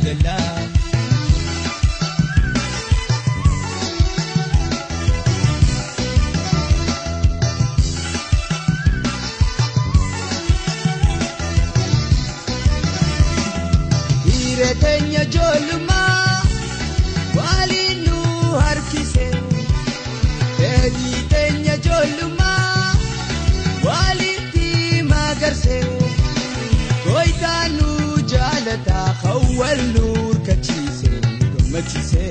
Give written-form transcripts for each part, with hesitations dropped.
galla. Teenya ijoollummaa waliin nu harkise. Fedhii teenya ijoollummaa walitti magarse. Goytaan nu jaalataa hawwal nu hirkachiise nu gammachiise.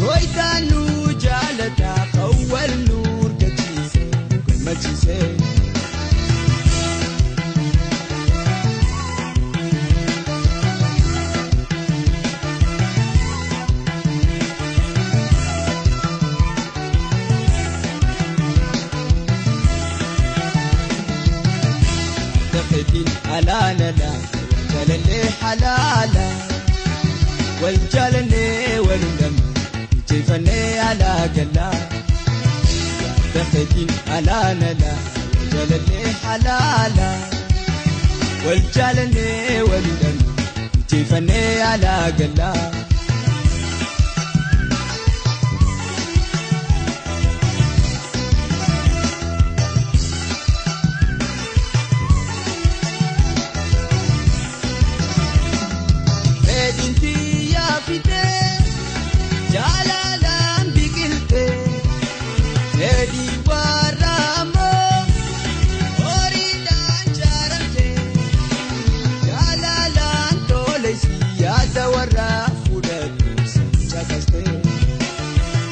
Goytaan nu jaalataa hawwal nu hirkachiise nu gammachiise. Alaala jaalallee halaala wal jaalannee walum ijjeefannee alaa galla. Dafeetiin alaala jaalallee halaala wal jaalannee walum ijjeefannee alaa galla. Jaalalaan biqilte fedhii warra ammoo horiidhaan jaaramte. Jaalalaan tolesi yaada warra fudhatu caqaste.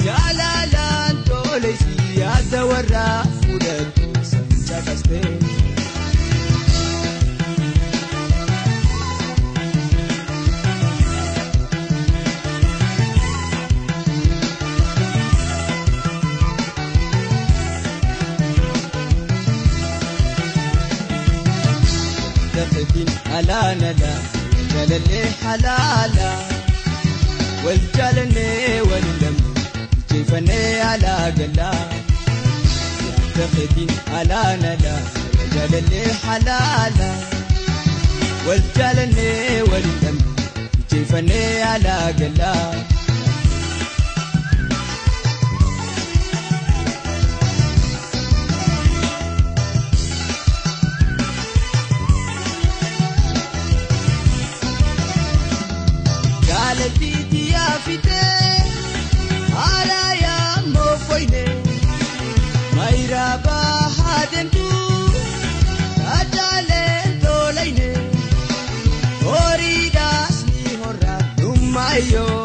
Jaalalaan tolesi yaada warra fudhatu caqaste. Alaala jaalallee halaala wal jaalannee walum ijjeefannee alaa galla. Dafeetiin alaala jaalallee halaala wal jaalannee walum ijjeefannee alaa galla. Jaalaltii yaafitee haala yaammoo foyne mayiraa bahaa deemtu taajaleen tolayne horiidhaas ni horra dhummaa yoo